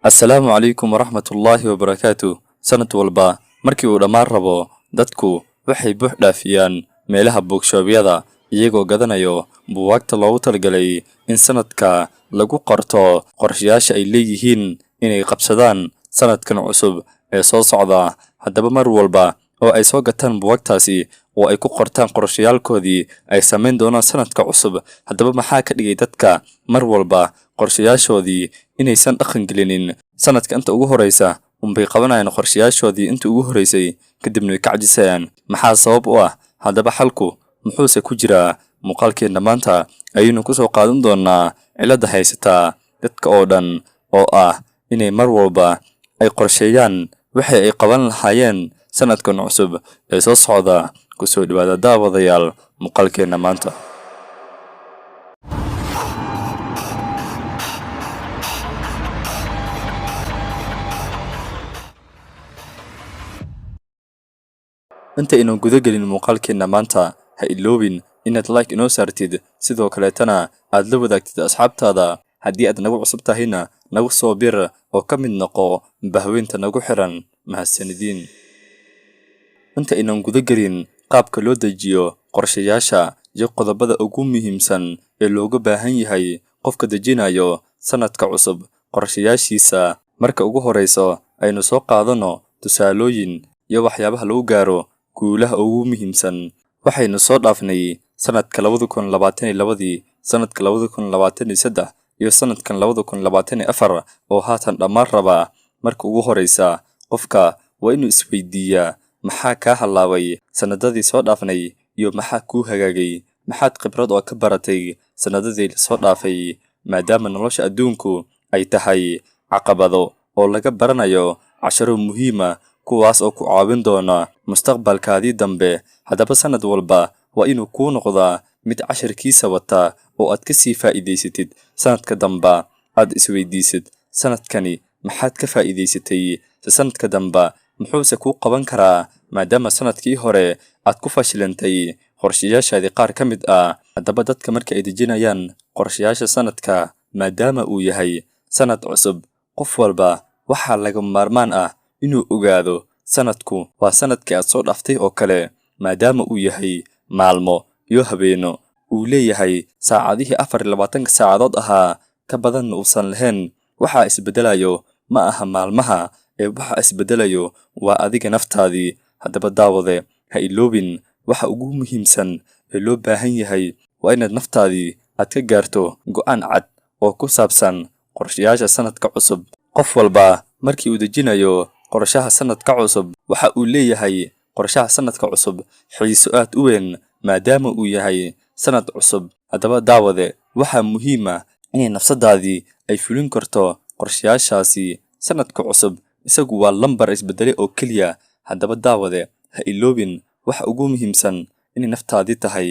Assalaamu calaykum waraxmatullaahi wabarakaatu. Sanad walba markii uu dhammaan rabo, dadku waxay buux dhaafiyaan meelaha bookshop-yada, iyagoo gadanayo buugaagta loogu talagalay in sanadka lagu qorto qorshayaasha ay leeyihiin inay qabsadaan sanadkan cusub ee soo socda. Haddaba, mar walba oo ay soo gataan buugaagtaasi oo ay ku qortaan qorshayaalkoodii ay samayn doonaan sanadka cusub, haddaba maxaa ka dhigay dadka mar walba qorshayaashoodii inaysan dhaqan gelinin? Sanadka inta ugu horeysa unbay qabanayaan qorshayaashoodii inta ugu horeysay, kadibna way ka cajisayaan. Maxaa sabab u ah? Haddaba xalku muxuuse ku jiraa? Muuqaalkeenna maanta ayaynu kusoo qaadan doonaa cilladda haysataa dadka oo dhan, oo ah inay mar walba ay qorsheeyaan waxa ay qaban lahaayeen sanadkan cusub ee soo socda. Kusoo dhawaada, daawadayaal, muuqaalkeenna maanta. Inta aynan guda gelin muuqaalkeenna maanta, ha iloobin inaad like inoo saartid, sidoo kaleetana aad la wadaagtid asxaabtaada. Haddii aad nagu cusub tahayna, nagu soo bir oo ka mid noqo bahweynta nagu xiran. Mahadsanidin. Inta aynan guda gelin qaabka loo dejiyo qorshayaasha iyo qodobada ugu muhiimsan ee looga baahan yahay qofka dejinayo sanadka cusub qorshayaashiisa, marka ugu horeyso aynu soo qaadano tusaalooyin iyo waxyaabaha lagu gaaro guulaha ugu muhiimsan. Waxaynu soo dhaafnay sanadka 2022-dii, sanadka 2023 iyo sanadkan 2024 oo haatan dhammaan raba. Marka ugu horeysa, qofka waa inuu isweydiiyaa: maxaa kaa halaabay sanadadii soo dhaafnay iyo maxaa kuu hagaagay? Maxaad khibrad oo ka baratay sanadadii soo dhaafay? Maadaama nolosha adduunku ay tahay caqabado oo laga baranayo casharo muhiima, kuwaas oo ku caawin doona mustaqbalkaadii dambe. Haddaba sanad walba waa inuu kuu noqdaa mid casharkiisa wata oo aad ka sii faa'iidaysatid. Sanadka damba aad isweydiisid: sanadkani maxaad ka faa'iidaysatay? Se sanadka damba muxuuse kuu qaban karaa, maadaama sanadkii hore aad ku fashilantay qorshayaashaadii qaar ka mid ah? Haddaba dadka marka ay dejinayaan qorshayaasha sanadka, maadaama uu yahay sanad cusub, qof walba waxaa lagama maarmaan ah inuu ogaado sanadku waa sanadkii aad soo dhaaftay oo kale, maadaama uu yahay maalmo iyo habeeno, uu leeyahay saacadihii 24-ka saacadood ahaa, ka badanna uusan lahayn. Waxaa isbeddelayo ma aha maalmaha, ee waxa isbeddelayo waa adiga naftaadii. Haddaba daawade, ha iloobin, waxa ugu muhiimsan ee loo baahan yahay waa inaad naftaadii aad ka gaarto go'aan cad oo ku saabsan qorshayaasha sanadka cusub. Qof walba markii uu dejinayo qorshaha sanadka cusub, waxa uu leeyahay qorshaha sanadka cusub xiiso aad u weyn, maadaama uu yahay sanad cusub. Haddaba daawade, waxaa muhiim ah inay nafsadaadii ay fulin karto qorshayaashaasi. Sanadka cusub isagu waa lambar isbedelay oo keliya. Haddaba daawade, ha iloobin, waxa ugu muhiimsan inay naftaadii tahay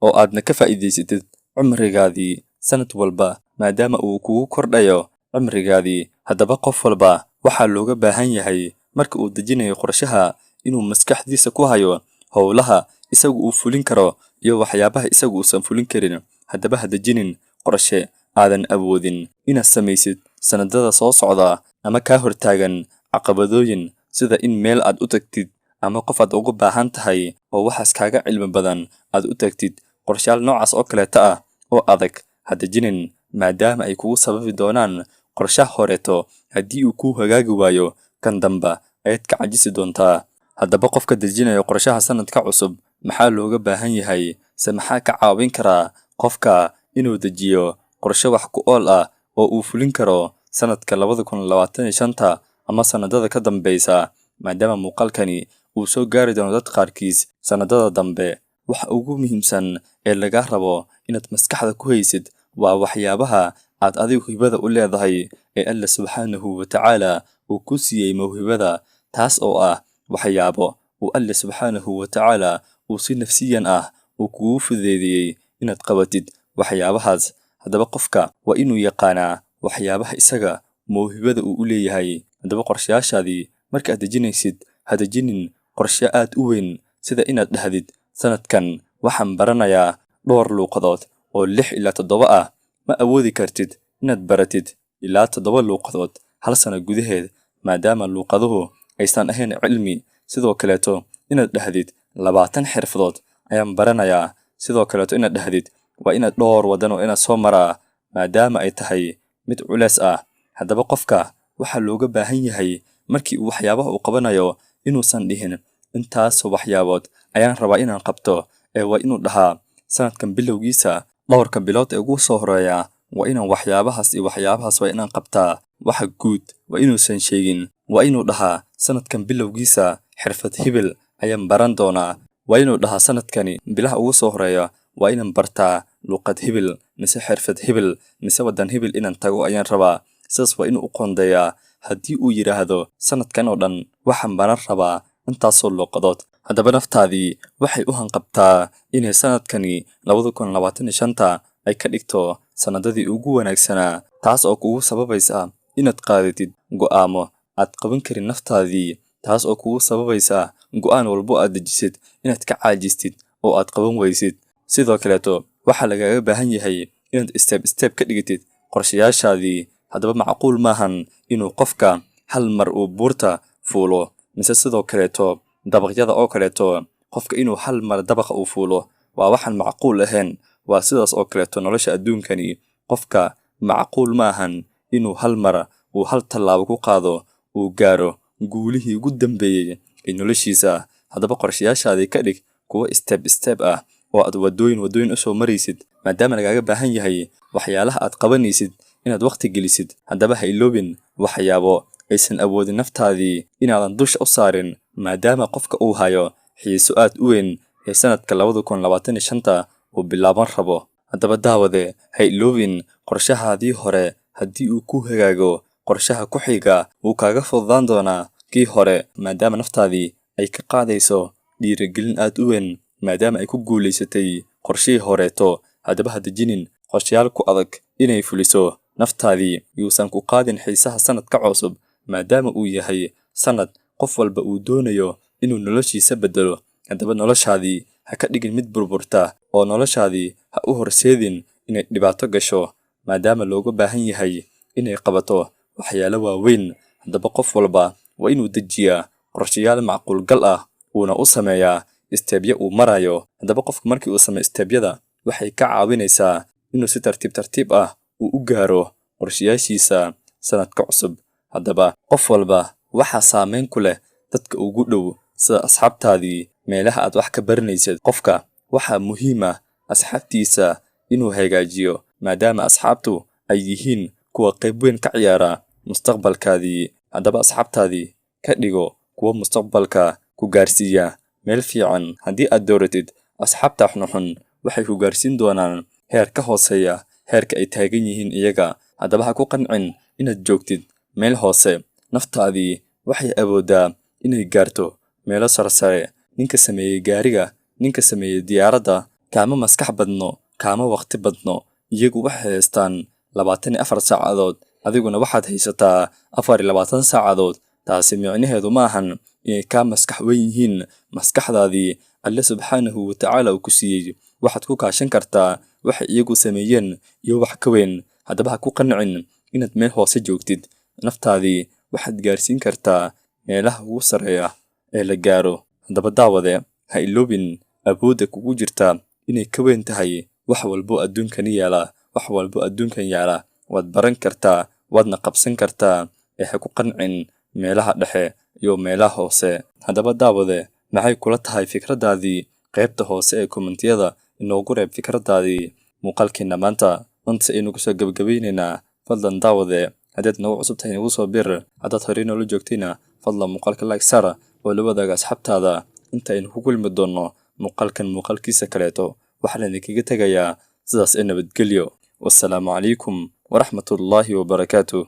oo aadna ka faa'iidaysatid cumrigaadii sanad walba, maadaama uu kugu kordhayo cumrigaadii. Haddaba qof walba waxaa looga baahan yahay marka uu dejinayo qorshaha inuu maskaxdiisa ku hayo howlaha isagu uu fulin karo iyo waxyaabaha isagu uusan fulin karin. Haddaba ha dejinin qorshe aadan awoodin inaad samaysid sanadada soo socda ama kaa hortaagan caqabadooyin, sida in meel aad u tagtid ama qof aad ugu baahan tahay oo waxaas kaaga cilmi badan aad u tagtid. Qorshayaal noocaas oo kaleeta ah oo adag ha dejinin, maadaama ay kugu sababi doonaan qorshaha horeeto haddii uu kuu hagaagi waayo, kan damba ayaad ka cajisi doontaa. Haddaba qofka dejinayo qorshaha sanadka cusub maxaa looga baahan yahay? Se maxaa ka caawin karaa qofka inuu dejiyo qorshe wax ku ool ah oo uu fulin karo sanadka 2025-ta ama sanadada ka dambeysa? Maadaama muuqaalkani uu soo gaari doono dad qaarkiis sanadada dambe, waxa ugu muhiimsan ee lagaa rabo inaad maskaxda ku haysid waa waxyaabaha aad adigu hibada u leedahay ee Alla subxaanahu wa tacaala uu ku siiyey mawhibada, taas oo ah waxyaabo uu Alle subxaanahu wa tacaala uu si nafsiyan ah uu kugu fududeeyey inaad qabatid waxyaabahaas. Haddaba qofka waa inuu yaqaanaa waxyaabaha isaga mawhibada uu u leeyahay. Haddaba qorshayaashaadii marka aad dejinaysid, ha dejinin qorshe aad u weyn, sida inaad dhahdid: sanadkan waxaan baranayaa dhowr luuqadood oo 6 ilaa 7 ah. Ma awoodi kartid inaad baratid ilaa 7 luuqadood. hal sano gudaheed, maadaama luuqaduhu aysan ahayn cilmi. Sidoo kaleeto inaad dhahdid 20 xirfadood ayaan baranayaa. Sidoo kaleeto inaad dhahdid waa inaad dhowr wadan oo inaad soo maraa, maadaama ay tahay mid culeys ah. Haddaba qofka waxaa looga baahan yahay markii uu waxyaabaha uu qabanayo inuusan dhihin intaasoo waxyaabood ayaan rabaa inaan qabto, ee waa inuu dhahaa sanadkan bilowgiisa dhowrka bilood ee ugu soo horeeya waa inaan waxyaabahaas iyo waxyaabahaas waa inaan qabtaa. Waxa guud waa inuusan sheegin. Waa inuu dhahaa sanadkan bilowgiisa xirfad hebel ayaan baran doonaa. Waa inuu dhahaa sanadkani bilaha ugu soo horeeya waa inaan bartaa luqad hebel mise xirfad hebel mise wadan hebel inaan tago ayaan rabaa. Sidaas waa inuu u qoondeeyaa. Haddii uu yidhaahdo sanadkan oo dhan waxaan baran rabaa intaasoo luuqadood, haddaba naftaadii waxay u hanqabtaa inay sanadkani 2025 ay ka dhigto sanadadii ugu wanaagsanaa, taas oo kugu sababaysa inaad qaadatid go'aamo aad qaban karin naftaadii, taas oo kugu sababaysa go'aan walbo aad dejisid inaad ka caajistid oo aad qaban weysid. Sidoo kaleeto waxaa lagaaga baahan yahay inaad step step ka dhigatid qorshayaashaadii. Haddaba macquul maahan inuu qofka hal mar uu buurta fuulo, mise sidoo kaleeto dabaqyada oo kaleeto qofka inuu hal mar dabaqa uu fuulo waa waxaan macquul ahayn. Waa sidaas oo kaleeto nolosha adduunkani, qofka macquul maahan inuu hal mar uu hal tallaabo ku qaado uu gaaro guulihii ugu dambeeyey ee noloshiisa. Haddaba qorshayaashaadii ka dhig kuwo step step ah oo aad wadooyin wadooyin usoo maraysid, maadaama lagaaga baahan yahay waxyaalaha aad qabanaysid inaad waqti gelisid. Haddaba ha iloobin waxyaabo aysan awoodin naftaadii inaadan dusha u saarin, maadaama qofka uu hayo xiiso aad u weyn ee sanadka 2025 uu bilaaban rabo. Haddaba daawade, ha iloobin qorshahaadii hore haddii uu ku hagaago, qorshaha ku xiga wuu kaaga fududaan doonaa kii hore, maadaama naftaadii ay ka qaadayso dhiirigelin aad u weyn, maadaama ay ku guulaysatay qorshihii horeeto. Haddaba ha dejinin qorshayaal ku adag inay fuliso naftaadii. Yuusan ku qaadin xiisaha sanadka cusub, maadaama uu yahay sanad qof walba uu doonayo inuu noloshiisa bedelo. Haddaba noloshaadii ha ka dhigin mid burburta, oo noloshaadii ha u horseedin inay dhibaato gasho, maadaama looga baahan yahay inay qabato waxyaalo waaweyn. Haddaba qof walba waa inuu dejiyaa qorshayaal macquulgal ah, uuna u sameeyaa step-yo uu marayo. Haddaba qofku markii uu sameeyo step-yada, waxay ka caawinaysaa inuu si tartiib tartiib ah uu u gaaro qorshayaashiisa sanadka cusub. Haddaba qof walba waxaa saameyn ku leh dadka ugu dhow, sida asxaabtaadii, meelaha aad wax ka baranaysid. Qofka waxaa muhiim ah asxaabtiisa inuu hagaajiyo, maadaama asxaabtu ay yihiin kuwa qayb weyn ka ciyaara mustaqbalkaadii. Haddaba asxaabtaadii ka dhigo kuwa mustaqbalka ku gaarsiiya meel fiican. Haddii aad dooratid asxaabta xunxun, waxay ku gaarsiin doonaan heer ka hooseeya heerka ay taagan yihiin iyaga. Haddaba ha ku qancin inaad joogtid meel hoose. Naftaadii waxay awooddaa inay gaarto meelo sarsare. Ninka sameeyey gaariga, ninka sameeyey diyaaradda kaama maskax badno, kaama waqti badno. Iyagu waxay haystaan 24 saacadood, adiguna waxaad haysataa 24 saacadood. Taasi micnaheedu ma ahan inay kaa maskax weyn yihiin. Maskaxdaadii Alle subxaanahu wa tacaala uu ku siiyey waxaad ku kaashan kartaa waxay iyagu sameeyeen iyo wax ka weyn. Haddaba ha ku qancin inaad meel hoose joogtid. Naftaadii waxaad gaarsiin kartaa meelaha ugu sarreeya ee la gaaro. Haddaba daawade, ha iloobin awoodda kugu jirta inay ka weyn tahay wax walbo adduunkani yaala. Wax walbo adduunkan yaala waad baran kartaa, waadna qabsan kartaa, ee ha ku qancin meelaha dhexe iyo meelaha hoose. Haddaba daawade, maxay kula tahay fikradaadii? Qaybta hoose ee comment-iyada inoogu reeb fikradaadii. Muuqaalkeena maanta inta aynu kusoo gabagabaynaynaa. Fadlan daawade, haddaad nagu cusub tahay nagu soo bir. Haddaad horey noola joogtayna, fadlan muuqaalka like saar oo la wadaaga asxaabtaada. Inta aynu ku kulmi doonno muuqaalkan muuqaalkiisa kaleeto, waxaan idinkaga tegayaa sidaas ee nabadgelyo. Wassalaamu calaykum waraxmatullaahi wabarakaatu.